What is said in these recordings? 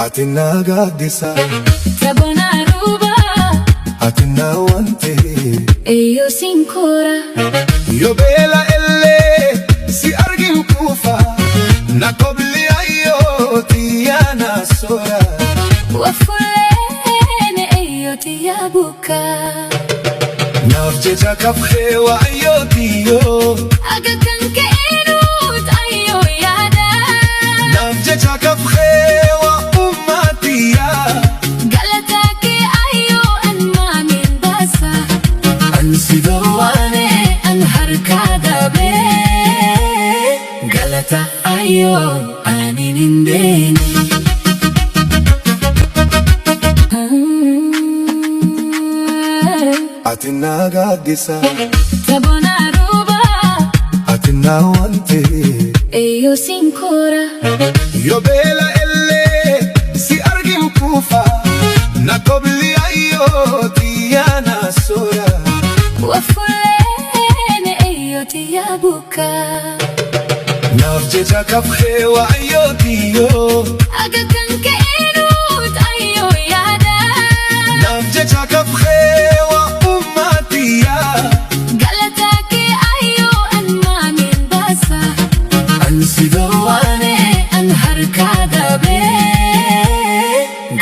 Ati na gaaddisa. Sabona ruba. Ati na wante. Eyo sinkora. Yoo beela illee si argin kuufa. Na kobli ayyooti yaa na soora. Wafuleen eyo tiya buka. Naaf jecha kafxee waayyooti yoo. Aga kan ka'eenuut ayyoo yaada. Naaf jecha kafxee waa ummatiyaa. Galataa kee ayyoo an maamin baasa. An si Dhowaane an harkaa dabee. Galata ayyoo ani hin beene. Ati na gaaddisa. Sabona ruba. Ati na wante. Eyo sinkora. Yoo beela illee si argin kuufa. Na kobli ayyooti yaa na soora. Wafuleen eyo tiya buka. Naaf jecha kafxee waayyooti yoo. Aga kan ka'eenuut ayyoo yaada. Naaf jecha kafxee waa ummatiyaa. Galataa kee ayyoo an maamin baasa. An si Dhowaane an harkaa dabee.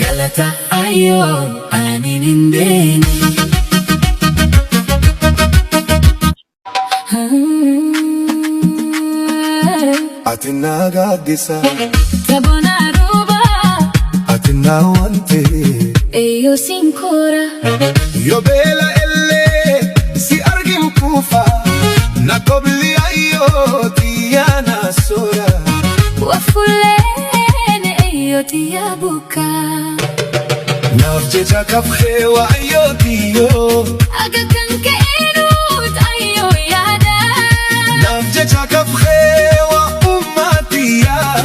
Galata ayyoo ani hin beene. Ati na gaaddisa. Sabona ruba. Ati na wante. Eyo sinkora. Yoo beela illee si argin kuufa. Na kobli ayyooti yaa na soora. Wafuleen eyo tiya buka. Naaf jecha kafxee waayyooti yoo. Aga kan ka'eenuut ayyoo yaada. Naaf jecha kafxee waa ummatiyaa.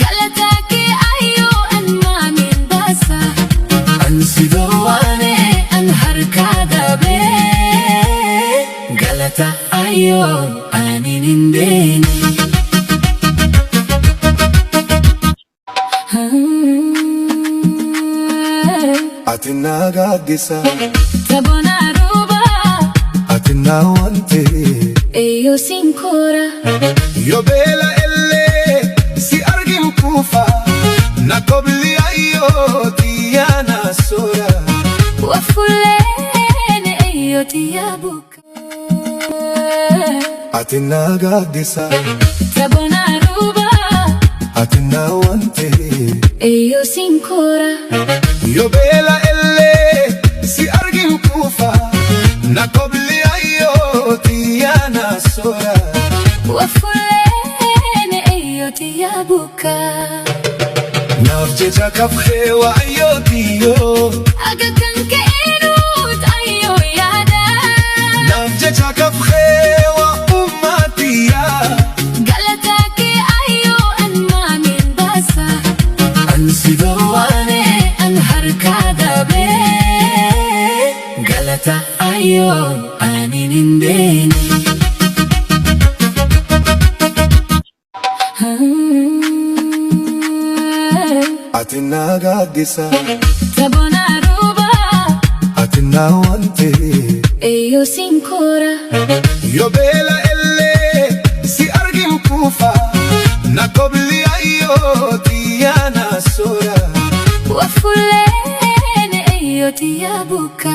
Galataa kee ayyoo an maamin baasa. An si Dhowaane an harkaa dabee. Galata ayyoo ani hin beene. Ati na gaaddisa. Sabona ruba. Ati na wante. Eyo sinkora. Yoo beela illee si argin kuufa. Na kobli ayyooti yaa na soora. Wafuleen eyo tiya buka. Ati na gaaddisa. Sabona ruba. Ati na wante. Eyo sinkora. Yoo beela illee si argin kuufa. Na kobli ayyooti yaa na soora. Wafuleen eyo tiya buka. Naaf jecha kafxee waayyooti yoo. Aga kan ka'eenuut ayyoo yaada. Naaf jecha kafxee waa ummatiyaa. Galataa kee ayyoo an maamin baasa. An si Dhowaane an harkaa dabee. Galata ayyoo ani hin beene. Ati na gaaddisa. Sabona ruba. Ati na wante. Eyo sinkora. Yoo beela illee si argin kuufa. Na kobli ayyooti yaa na soora. Wafuleen eyo tiya buka.